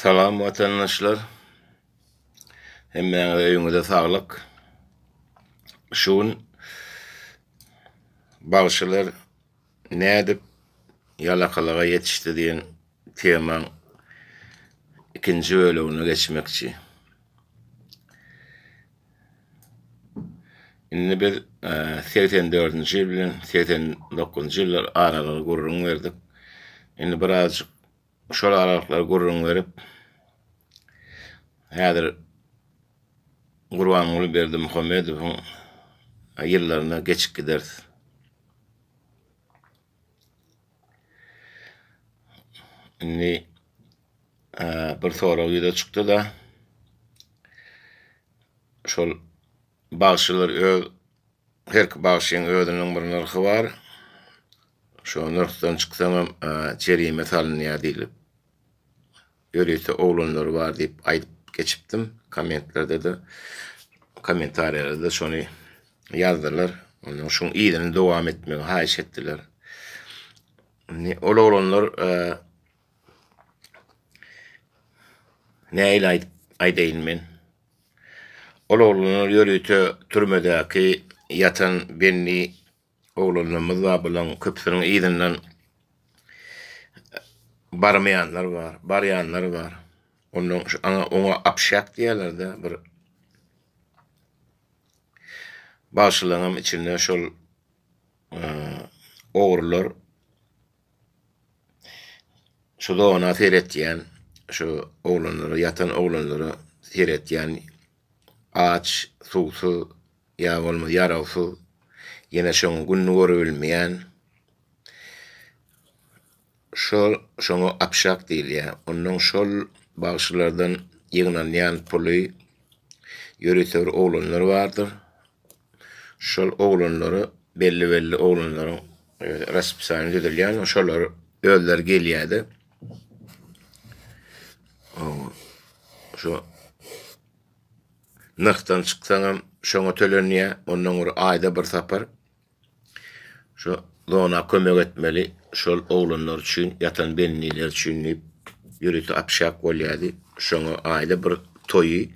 Salam watandaşlar. Hemmäňize öýüňize saglyk. Şu gün bagşylar nädip ýalakalyga ýetişdi diýen temaň ikinji bölegine geçmekçi. Indi biz 84-nji ýyl bilen 89-njy ýyllar aralygy gürrüň berdik. Indi birazjyk şol aralyklary gürrüň berip, häzir Gurbanguly Berdimuhamedowyň ýyllaryna geçip gideris. Indi bir sorag ýüze çykdy-da, şol bagşylar öz herki bagşyň özüniň bir nyrhy bar. Şo nyrhdan çyksaňam jerime salynýar diýlip, ýörite oglanlary bar diýip aýdyp geçipdim. Kommentlerde-de, kommentariýalarda şony ýazdylar. Ondan şuň yzyny dowam etmegi haýyş etdiler. Indi ol oglanlar nähili aýdyp aýdaýyn men? Ol oglanlar ýörite türmedäki ýatan bendi Oglanlarymyz bar bulaň köpüsiniň yzyndan barmaýanlar bar, barýanlar bar. Ondan şu aňa oňa apşak diýýärler-de bir bagşylaryňam içinde şol ogrular şu zona seretýän şu oglanlara ýatan oglanlara seretýän aç, suwsuz Ýa bolmasa ýarawsyz, ýene şoň gününi görübilmeýän şol şoňa apşak diýilýär. Onnoň şol bagşylardan ýygnanýan puly ýörite bir oglanlar bardyr. Şol oglanlara belli-belli oglanlaryň raspisaniýa düzülýän, şolar özleri gelýär-de şo Nyrhdan çyksaňam şoňa tölenýär, ondan bir aýda bir sapar şu zona kömek etmeli, şol oglanlar üçin, ýatan bendiler üçin diýip ýörite apşak bolýardy. Şoňa aýda bir toýy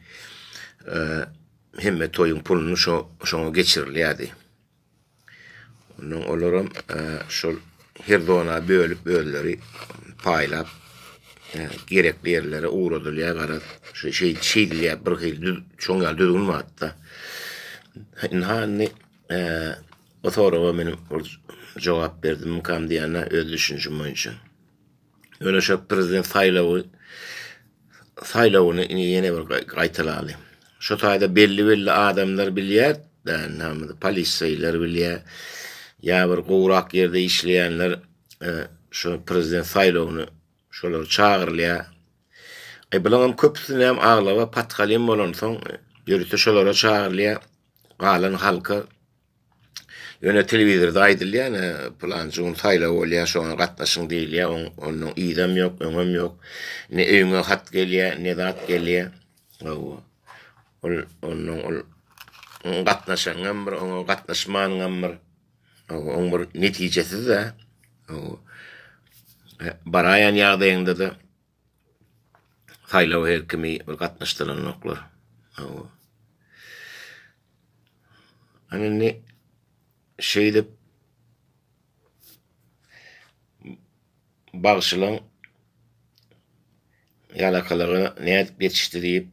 hemme toýuň puluny şo şoňa geçirilýärdi. Ondan olaram şol her zona bölüp özleri paýlap gerekli ýerlere ugradylýar garaz. Şu şey şeýdilýär bir hili düz şoň ýaly düzgün bar hatda. Ynha indi o soraga men bir jogap berdimmikäm diýýän öz düşünjim boýunça. Ýöne şo prezident saýlawy saýlawyny indi ýene bir gaýtalaly. Şo taýda belli-belli adamlar bilýär, poliseýler bilýär, ýa bir gowrak ýerde işleýänler e, şo prezident saýlawyny şolar çagyrylýar. E bularyň köpüsini hem aglaba patgalym bolansoň ýörite şolara çagyrylýar. Galan halka Ýöne telewizorda aýdylýar, ine, pylançy gün saýlaw bolýar, şoňa gatnaşyň diýilýär, oň ondan yzam ýok, öňem ýok. Ne öýüňe hat gelýär, ne zat gelýär. Hawa. Ol ondan ol gatnaşanyňam bir, oňa gatnaşmanyňam bir. Hawa, oň bir netijesiz-dä. Hawa. Baraýan ýagdaýyňda-da saýlaw her kimi bir gatnaşdyranoklar. Hawa. Ana indi şeýdip bagşylaň ýalakalyga nädip ýetişdi diýip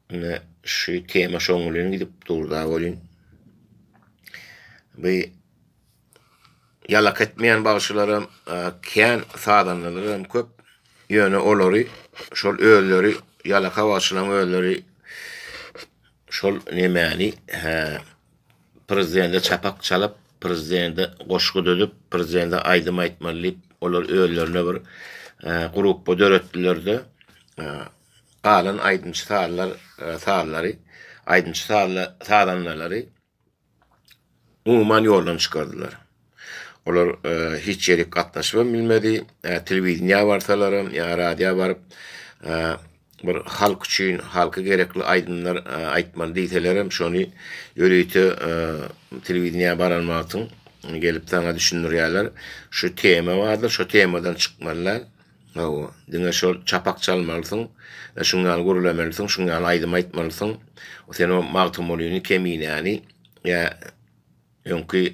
ine şu tema şoň bilen gidip dur-da welin bu ýalaka etmeýän bagşylaram kän sazandalaram köp ýöne olary şol özleri ýalaka bagşylaň özleri Şol nemäni hä prezidende çapak çalyp, prezidende goşgy düzüp, prezidende aýdym aýtmaly diýip, olar özlerine bir gruppa döretdiler-de, galan aýdymçy sazlar sazlary, aýdymçy sazandalary Umuman ýoldan çykardylar. Olar hiç ýerik gatnaşybam bilmedi. Telewideniýä barsalaram ýa radioa baryp bir halk üçin, halka gerekli aýdymlar aýtmaly diýselerem şony ýörite telewideniýä baran wagtyň gelip saňa düşündirýärler. Şu tema bardyr, şu temadan çykmaly däl. Hawa, diňe şol çapak çalmalysyň, şuň ýaly gürlemelisiň, şuň ýaly aýdym aýtmalysyň. Sen o Magtymgulyny, Keminäni ýa öňki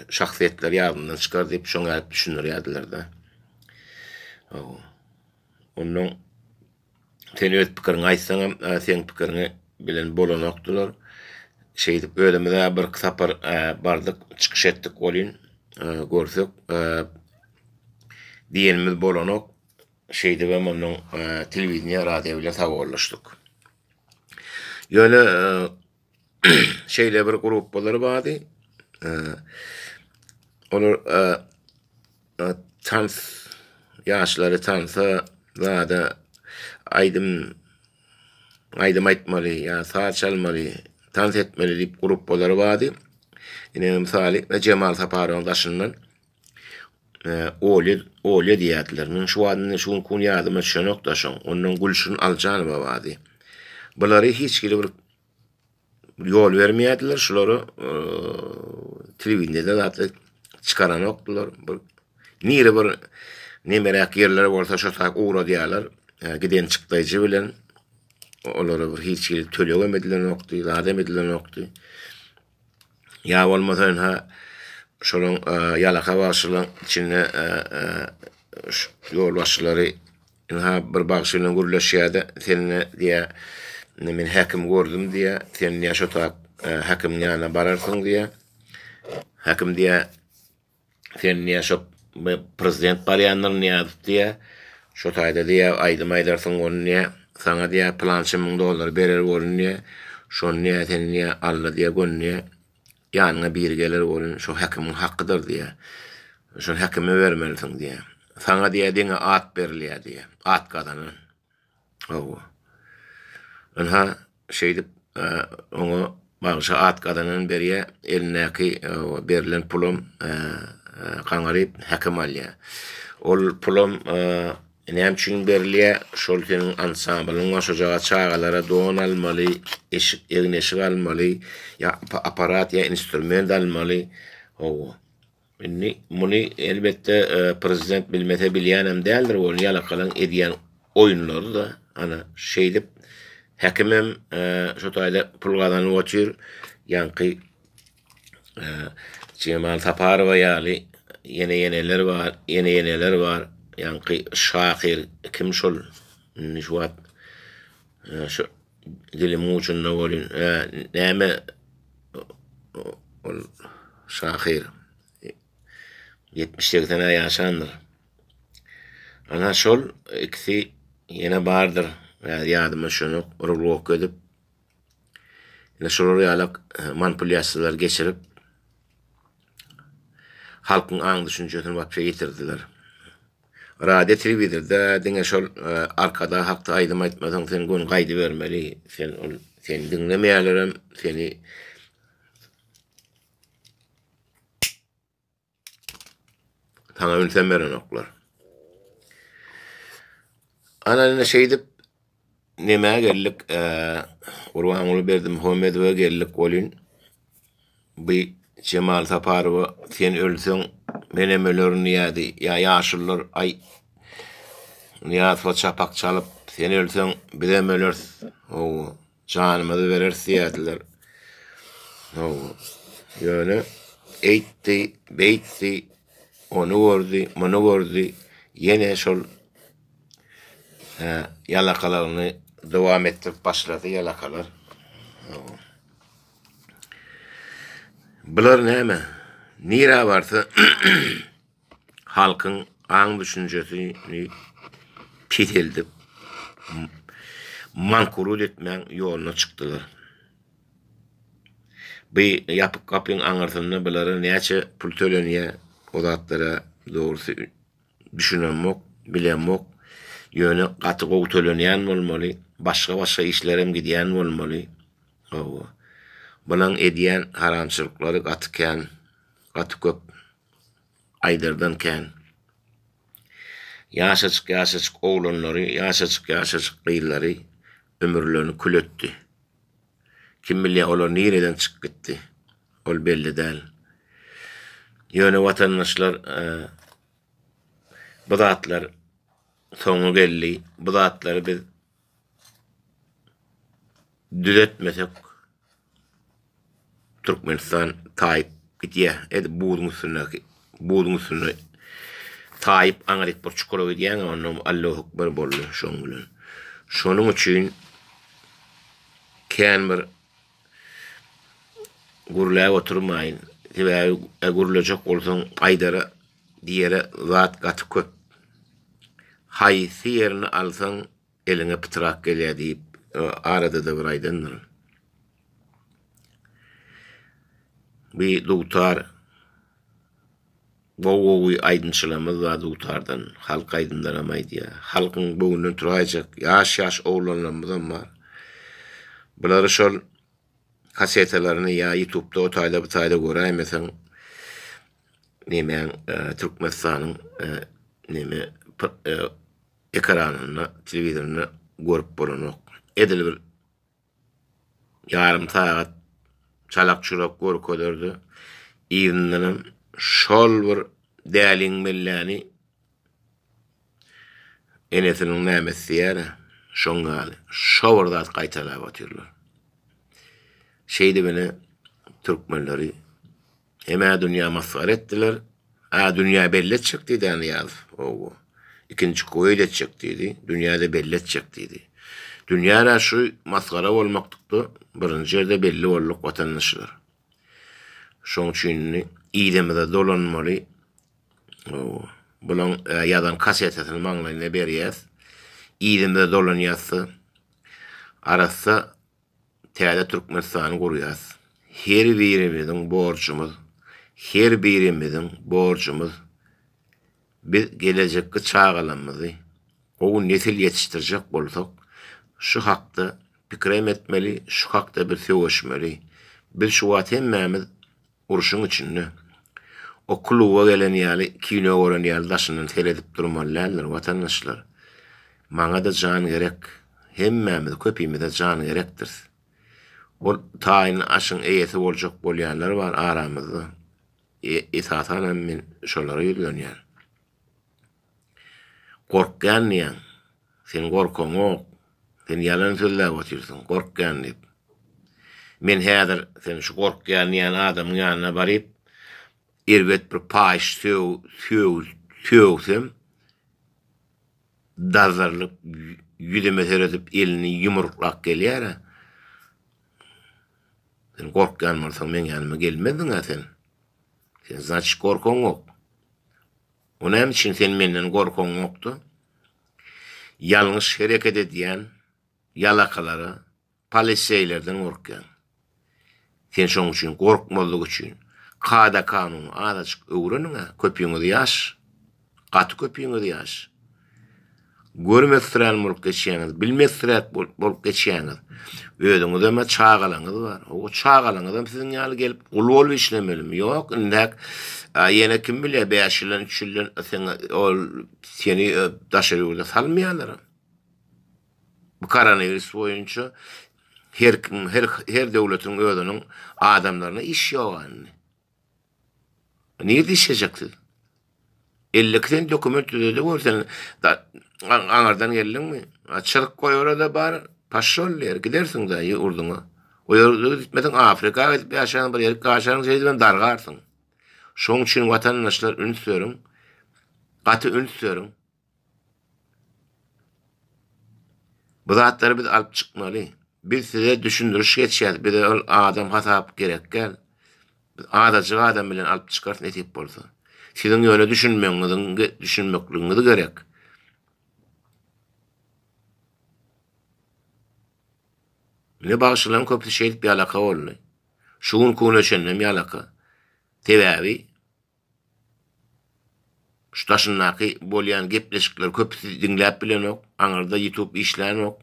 şahsyýetleri ýadyňdan çykar diýip, şoň ýaly düşündirýärdiler-de. Hawa. Onnoň sen öz pikiriňi aýtsaňam, seň pikiriňi bilen bolanokdylar. Şeýdip özümiz-ä birki sapar bardyk, çykyş etdik welin, görsek, diýenimiz bolanok. Şeýdibem onnoň telewideniýe, radio bilen sagbollaşdyk. Ýöne şeýle bir gruppalar bardy. Olar tans ýaşlary tansa zada aýdym aýdym aýtmaly ýa saz çalmaly, tans etmeli diýip gruppalary bardy. Ine mysaly Jemal Saparowyň daşyndan Olýa Olýa diýýärdiler. Men şu wagt indi şu günki gün ýadyma düşenok-da şoň. Ondan Gülşirin Aljanowa bardy. Bulary hiç hili bir ýol bermeýärdiler. Şulary telewideniýede zatlar çykaranokdylar. Bir nire bir nemeräk ýerler bolsa şo taýy ugradýarlar. Giden çykdaýjy bilen olara bir hiç hili tölegem edilenokdy, zadam edilenokdy. Ýa bolmasa ynha şolaň ýalaka bagşylaň içinde ýolbaşçylary ynha bir bagşy bilen gürleşýär-de, sen-de diýýär, indi men häkimi gördüm diýýär, sen diýýär şo tap häkimiň ýanyna bararsyň diýýär. Häkim diýýär, Sen diýýär şo prezident barýandyr Nyýazow diýýär. Şo taýda diýýär aýdym aýdarsyň ony diýýär. Saňa diýýär pylança müň dollar berer bolun diýýär. Şony diýýär sen diýýär alla diýýär göni diýýär. Ýanyňa biri geler bolun şo häkimiň hakydyr diýýär. Şony häkime bermelisiň diýýär. Saňa diýýär diňe at berilýär diýýär. At gazanan. Hawa. Ynha, şeýdip, oňa bagşa at gazanan berýär, elindäki berlen pulam gaňaryp häkim alýar. Ol pulam näme üçin berilýär? Şol seniň ansamblyň bar, şojagaz çagalara don almaly, eşik, egin-eşik almaly, ýa apparat ýa instrument almaly. Hawa. Indi muny elbetde prezident bilmese bilýänem däldir ol ýalakalaň edýän oýunlary-da ana şeýdip häkimem şo taýda pul gazanyp otyr ýaňky Jemal Saparowa ýaly ýene ýeneler bar ýene ýeneler bar ýaňky şahyr kim şol indi şu wagt şu Dilimiň ucunda bolyn. Näme ol şahyr 70-80 ýaşandyr. Ana şol ikisi ýene bardyr. Ýadyma düşenok. Rulok edip ine şolar ýalak manipulýasiýalar geçirip halkyň aň düşünjesini wapşe ýitirdiler. Radio telewizorda diňe şol Arkadag hakda aýdym aýtmasaň sen göni gaýdybermeli. Sen ol seni diňlemeýärlerem seni saňa ünsem berenoklar. Ana indi şeýdip nemä geldik Gurbanguly Berdimuhamedowa geldik welin Bi Jemal Saparowa sen ölseň menem ölerin diýýärdi. Ýa ýaşulular aý Nyýazowa çapak çalyp sen ölseň bizem öleris. Hawa, janymyzy bereris diýýärdiler. Hawa. Ýöne eýtdi, beýtdi, ony gördi, muny gördi, ýene şol ýalakalaryny dowam etdirip başlady ýalakalar. Hawa. Bular näme? Nirä barsa halkyň aň-düşünjesini peseldip, mankurut etmäň ýoluna çykdylar. Bu ýapyk gapyň aňyrsynda bulara näçe pul tölenýär, o zatlara dogrusy Düşünemok, bilemok. Ýöne gaty gowy tölenýän bolmaly, başga-başga işlerem gidýän bolmaly. Hawa. Bulaň edýän haramçylyklary gaty kän, gaty köp. Aýdardan kän. Ýaşajyk-ýaşajyk oglanlary, ýaşajyk-ýaşajyk gyzlary ömürlerini kül etdi. Kim bilýär olar nireden çykyp gitdi. Ol belli däl. Ýöne watandaşlar bu zatlar. soňy geldi. Bu zatlary biz düzetmesek Türkmenistan taýyp gidýär. Edil buzuň üstündäki buzuň üstünde taýyp aňryk bir çukura gidýäň, ondan Allahukber boldy şoň bilen. Şonuň üçin kän bir gürläp oturmaýyn. Sebäbi gürlejek bolsaň aýdara diýere zat gaty köp. Haýsy ýerini alsaň eliňe pytrak gelýär diýip arada-da bir aýdandyryn. Bi dutar gowy-gowy aýdymçylarymyz bar dutardan. Halk aýdymlaram aýdýar. Halkyň göwnünden turaýjak ýaş-ýaş oglanlarymyzam bar. Bulary şol kasetalaryny ýa ýutubda o taýda bu taýda göräýmeseň nemäň Türkmenistanyň neme ekranynda telewizorynda görüp bolanok. Edil bir ýarym sagat çalak-çulak görkezerdi. Yzyndanam şol bir däliň melläni enesiniň nämesi diýýär-ä, şoň ýaly, şo bir zat gaýtalap otyrlar. Şeýdibene türkmenleri Hem-ä dünýä masgara etdiler. A dünýä belli etjek diýdi a Nyýazow. Hawa. Ikinji Kuweýt etjek diýdi. Dünýäde belli etjek diýdi. Dünýä-ä şu masgara bolmaklykda birinji ýerde belli bolduk watandaşlar. Şoň üçin indi yzymyza dolanmaly. Hawa. Bulaň ýazan kasetasyny maňlaýyna berýäs. Yzymyza dolanýas-da arassa Täze Türkmenistany gurýas. Her birimiziň borjumyz, her birimiziň borjumyz biz gelejekki çagalarymyzy gowy nesil ýetişdirjek bolsak, şu hakda pikirem etmeli, şu hakda bir söweşmeli. Biz şu wagt hemmämiz Urşuň içinde. O kluba gelen ýaly, kino gören ýaly daşyndan seredip durmaly däldir, watandaşlar. Maňa-da jan gerek. Hemmämiz, köpimize jan gerekdiris. Ol taýyn aşyň eýesi boljak bolýanlar bar aramyzda. Esasanam men şolara ýüzlenýän. Gorkýan diýýäň. Sen gorkaňok. Sen ýalan sözläp otyrsyň, gorkýan diýip. Men häzir sen şu gorkýan diýýän adamyň ýanyna baryp, erbet bir paýyş sög sögsem, dazzarylyp ýüzüme seredip elini ýumruklap gelýär-ä. Sen gorkýan bolsaň meň ýanyma gelmezdiň-ä sen. Sen znaçit gorkaňok. O näme üçin sen menden gorkaňokda, ýalňyş hereket edýän ýalakalara, poliseýlerden gorkýaň? Sen şoň üçin gorkmazlyk üçin kada-kanuny azajyk öwreniň-ä, köpüňiz ýaş, gaty köpüňiz ýaş. Görmezsirän bolup geçýäňiz, bilmezsiräk bolup geçýäňiz. Özüňizem-ä çagalaňyz bar. O çagalaňyzam siziň ýaly gelip gul bolup işlemelimi? Ýok, indäk ýene kim bilýär, bäş ýyldan, üç ýyldan seň ol seni daşary ýurda salmaýarlaram. Bu koronawirus boýunça her kim, her her döwletiň özüniň adamlaryna iş ýok indi. Nirde işlejek siz? 52 sen dokument düzede gör sen aňardan geldiňmi? Çyryk goýara-da bar, paşşol diýer, gidersiň da ýurduňa. O ýerde gitmeseň Afrika gidip ýaşaň, bir ýerik gaşaň, şeýdibem dargarsyň. Şoň üçin watandaşlar üns beriň. Gaty üns beriň. Bu zatlary biz alyp çykmaly. Biz size düşündiriş geçýäs. Bize ol adam hasap gerek däl. Biz azajyk adam bilen alyp çykarys nesip bolsa. Siziň ýöne düşünmegiňiziň düşünmekligiňiz gerek. Ine bagşylaryň köpüsi şeýdip ýalaka boldy. Şu günki güne çenlem ýalaka. Sebäbi Şu daşyndaky bolýan gepleşikleri köpüsi diňläp bilenok, aňyrda YouTube işlänok.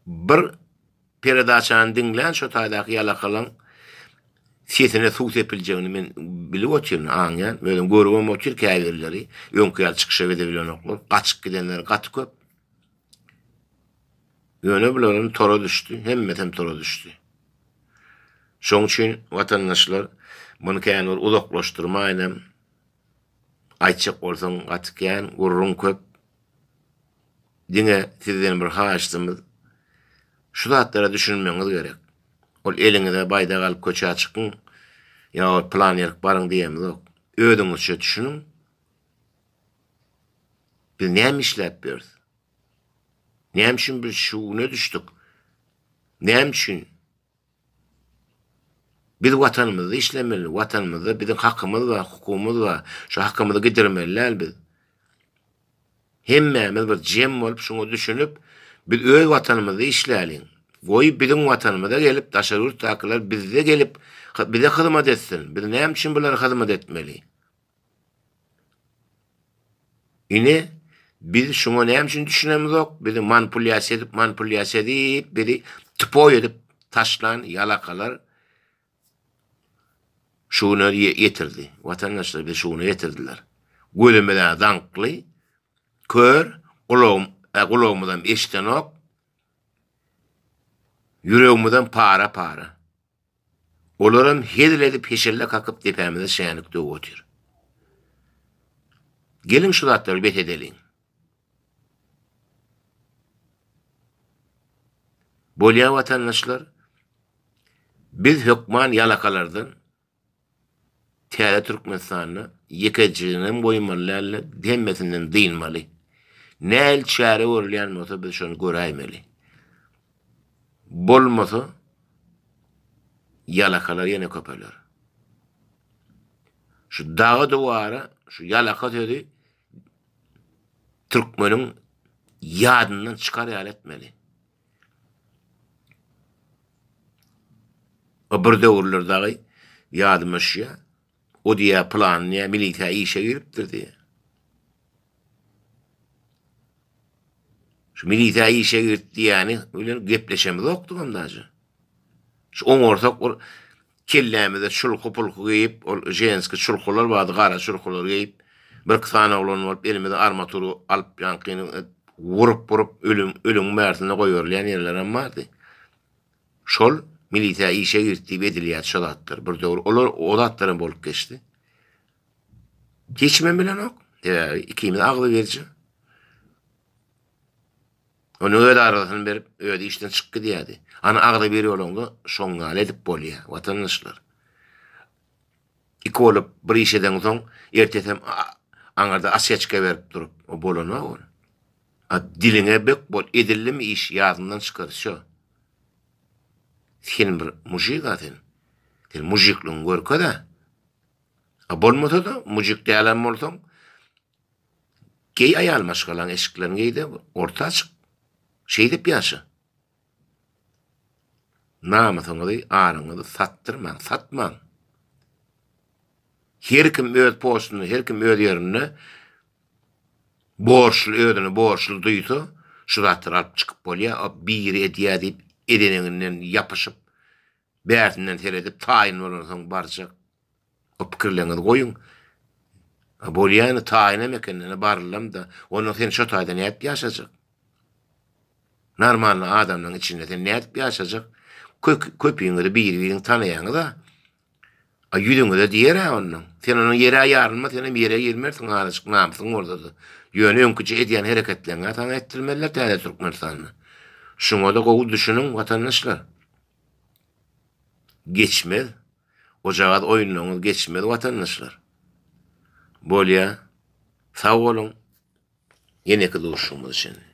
Bir peredaçany diňlän şo taýdaky ýalakalaň sesine suw sepiljegini men bilip otyryn, aňýan. Özüm görübem otyr käbirleri öňki ýaly çykyşa edebilenoklar. Gaçyp gidenleri gaty köp. Ýöne bularam tora düşdi, hemmesem tora düşdi. Şoň üçin watandaşlar muny kän bir uzaklaşdyrmaýynam. Aýtjak bolsaň gaty kän, gürrüň köp. Diňe sizden bir haýyştymyz, şu zatlara düşünmegiňiz gerek. Ol eliňize baýdak alyp köçä çykyň, ýa ol pylan ýerik baryň diýemizok. Özüňizçe düşüniň. Biz näme işläp ýörüs? Näme üçin biz şu güne düşdük? Näme üçin? Biz watanymyzda işlemeli, watanymyzda biziň hakymyz bar, hukugymyz bar. Şu hakymyzy gidirmeli däl biz. Hemmämiz bir jem bolup şuňa düşünip, biz öz watanymyzda işläliň. Goý biziň watanymyza gelip daşary ýurtdakylar bizde gelip bize hyzmat etsin. Biz näme üçin bulara hyzmat etmeli? Ine, biz şuňa näme üçin düşünemizok? Bizi manipulýasiýa edip, manipulýasiýa edip, bizi tupoý edip taşlan ýalakalar şu güne ýetirdi. Watandaşlar bizi şu güne ýetirdiler. Gözümiz-ä daňkly, kör, gulagym, gulagymyzam eşidenok, ýüregimizem para-para. Olaram hezil edip heşelle kakyp depämize şänik döwüp otyr. Geliň şu zatlary bes edeliň. Bolýa watandaşlar, biz hökman ýalakalardan Täze Türkmenistanda ýekejiginem goýmaly dälde, hemmesinden dynmaly. Nähili çäre görülýän bolsa biz şony göräýmeli. Bolmasa ýalakalar ýene köpeler. Şu daga duwara şu ýalaka sözi türkmeniň ýadyndan çykar ýaly etmeli. O bir döwürler dagy ýadyma düşýär. O diýýär pylany diýýär milisiýa işe giripdir diýýär. Şu milisiýa işe girdi diýýäni bilen gepleşemizokdygam daže. Şu oňarsak bir kellämize çulky-pulky geýip, ol ženskiý çulkular bardy, gara çulkular geýip, birki sany oglan bolup elimize armatur alyp ýaňkyny wurup-wurup ölüm, ölüň bärsinde goýberilýän ýerlerem bardy. Şol milisiýa işe girdi diýip edilýärdi şo zatlar. Bir döwür olar o zatlaram bolup geçdi. Hiç kimem bilenok. Sebäbi ikimiz agzybirje. Onuň öz arzasyny berip, özi işden çykyp gidýärdi. Hany agzybir bolaňda şoň ýaly edip bolýar, watandaşlar. Iki bolup bir iş edeňsoň, ertesem aňyrda osečka berip durup, o bolanok ol. A diliňe bek bol, edildimi iş ýadyňdan çykar, wsýo. Sen bir mužik-a sen. Sen mužikligiňi görkez-ä. A bolmasa-da, mužik dälem bolsaň, Geý aýal maşgalaň eşiklerini geýde orta çyk. Şeýdip ýaşa. Namysyňyzy, aryňyzy satdyrmaň, satmaň. Her kim öz postunda, her kim öz ýerinde borçly, özüni borçly duýsa, şu zatlary alyp çykyp bolýar. A biri edýär diýip, edeneginden ýapyşyp, bärsinden seredip taýyn bolansoň barjak. O pikirleriňizi goýuň. A bolýany taýynam eken, ine barylam-da. Onda sen şo taýda nädip ýaşajak? Normalny adamlaryň içinde sen nädip ýaşajak? Kök, köpüňizi biri-biriňi tanaýaňyz-a. A ýüzüňize diýer-ä onnoň. Sen onuň ýere ýarylma, senem ýere girmersiň azajyk namysyň bolsa-da. Ýöne öňküje edýän hereketleriňi-ä saňa etdirmezler täze Türkmenistanda. Şuňa-da gowy düşüniň, watandaşlar. Geçmez. Ojagaz oýunlaryňyz geçmez watandaşlar. Bolýa. Sag boluň. Ýeneki duşuşygymyza çenli.